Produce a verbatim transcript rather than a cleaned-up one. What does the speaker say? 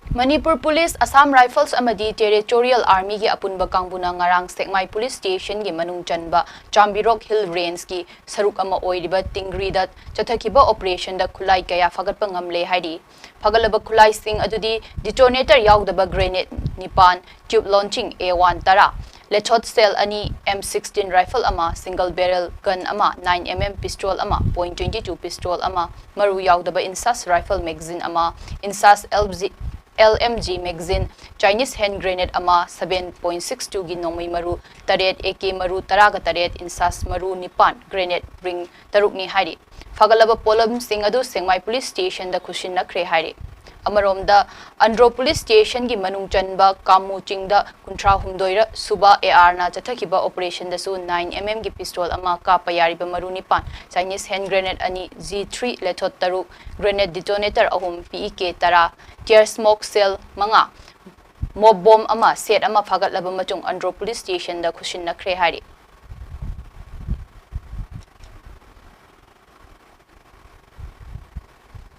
Manipur police, Assam rifles ꯑꯃꯗꯤ territorial ꯑꯥꯔꯃꯤꯒꯤ ꯑꯄꯨꯟꯕ ꯀꯥꯡꯕꯨꯅ ꯉꯔꯥꯡ ꯁꯦꯛꯃꯥꯏ ꯄꯨꯂꯤꯁ ꯁ꯭ꯇꯦꯁꯟꯒꯤ ꯃꯅꯨꯡ ꯆꯟꯕ ꯆꯥꯝꯕꯤꯔꯣꯛ ꯍꯤꯜ ꯔꯦꯟꯖꯀꯤ ꯁꯔꯨꯛ ꯑꯃ ꯑꯣꯏꯔꯤꯕ ꯇꯤꯡꯒ꯭ꯔꯤꯗ ꯆꯠꯊꯈꯤꯕ ꯑꯣꯄꯔꯦꯁꯟꯗ ꯈꯨꯠꯂꯥꯏ ꯀꯌꯥ ꯐꯥꯒꯠꯄ ꯉꯝꯂꯦ ꯍꯥꯏꯔꯤ꯫ ꯐꯥꯒꯠꯂꯕ ꯈꯨꯠꯂꯥꯏꯁꯤꯡ ꯑꯗꯨꯗꯤ ꯗꯤꯇꯣꯅꯦꯇꯔ ꯌꯥꯎꯗꯕ ꯒ꯭ꯔꯦꯅꯦꯗ ꯅꯤꯄꯥꯟ, ꯇ꯭ꯌꯨꯕ ꯂꯣꯟꯆꯤꯡ ꯑꯦ ꯋꯥꯟ ꯇꯔꯥ, ꯂꯦꯊꯣꯠ ꯁꯦꯜ ꯑꯅꯤ, ꯑꯦꯝ ꯁꯤꯛꯁꯇꯤꯟ ꯔꯥꯏꯐꯜ ꯑꯃ, ꯁꯤꯡꯒꯜ ꯕꯦꯔꯦꯜ ꯒꯟ ꯑꯃ, ꯅꯥꯏꯟ ꯑꯦꯝ ꯑꯦꯝ ꯄꯤꯁꯇꯣꯜ ꯑꯃ, ꯄꯣꯏꯟꯠ ꯇ꯭ꯋꯦꯟꯇꯤ ꯇꯨ ꯄꯤꯁꯇꯣꯜ ꯑꯃ, ꯃꯔꯨ ꯌꯥꯎꯗꯕ ꯏꯟꯁꯥꯁ ꯔꯥꯏꯐꯜ ꯃꯦꯒꯥꯖꯤꯟ ꯑꯃ, INSAS L G, L M G magazine, Chinese hand grenade ꯑꯃ, ꯁꯚꯦꯟ ꯄꯣꯏꯟꯠ ꯁꯤꯛꯁ ꯇꯨꯒꯤ ꯅꯣꯡꯃꯩ ꯃꯔꯨ ꯇꯔꯦꯠ, ꯑꯦ ꯀꯦ ꯃꯔꯨ ꯇꯔꯥꯒ ꯇꯔꯦꯠ, ꯏꯟꯁꯥꯁ ꯃꯔꯨ ꯅꯤꯄꯥꯟ, ꯒ꯭ꯔꯦꯅꯦꯗ ꯔꯤꯡ ꯇꯔꯨꯛꯅꯤ ꯍꯥꯏꯔꯤ꯫ ꯐꯒꯠꯂꯕ ꯄꯣꯠꯂꯝꯁꯤꯡ ꯑꯗꯨ ꯁꯦꯛꯃꯥꯏ ꯄꯨꯂꯤꯁ ꯁ꯭ꯇꯦꯁꯟꯗ ꯈꯨꯠꯁꯤꯟꯅꯈ꯭ꯔꯦ ꯍꯥꯏꯔꯤ꯫ ꯑꯃꯔꯣꯝꯗ, ꯑꯟꯗ꯭ꯔꯣ ꯄꯨꯂꯤꯁ ꯁ꯭ꯇꯦꯁꯟꯒꯤ ꯃꯅꯨꯡ ꯆꯟꯕ ꯀꯥꯃꯨ ꯆꯤꯡꯗ ꯀꯨꯟꯊ꯭ꯔꯥ ꯍꯨꯝꯗꯣꯏ ꯁꯨꯕ ꯑꯦ ꯑꯥꯔꯅ ꯆꯠꯊꯈꯤꯕ ꯑꯣꯄꯔꯦꯁꯟꯗꯁꯨ ꯅꯥꯏꯟ ꯑꯦꯝ ꯑꯦꯝꯒꯤ ꯄꯤꯁꯇꯣꯜ ꯑꯃ, ꯀꯥꯞꯄ ꯌꯥꯔꯤꯕ ꯃꯔꯨ ꯅꯤꯄꯥꯟ, ꯆꯥꯏꯅꯤꯁ ꯍꯦꯟ ꯒ꯭ꯔꯦꯅꯦꯗ ꯑꯅꯤ, ꯖꯤ ꯊ꯭ꯔꯤ ꯂꯦꯊꯣꯠ ꯇꯔꯨꯛ, ꯒ꯭ꯔꯦꯅꯦꯗ ꯗꯤꯇꯣꯅꯦꯇꯔ ꯑꯍꯨꯝ, ꯄꯤ ꯏ ꯀꯦ ꯇꯔꯥ, ꯇꯤꯌꯔ ꯁ꯭ꯃꯣꯛ ꯁꯦꯜ ꯃꯉꯥ, ꯃꯣꯞ ꯕꯣꯝ ꯑꯃ, ꯁꯦꯠ ꯑꯃ ꯐꯥꯒꯠꯂꯕ ꯃꯇꯨꯡ ꯑꯟꯗ꯭ꯔꯣ ꯄꯨꯂꯤꯁ ꯁ꯭ꯇꯦꯁꯟꯗ ꯈꯨꯠꯁꯤꯟꯅꯈ꯭ꯔꯦ ꯍꯥꯏꯔꯤ꯫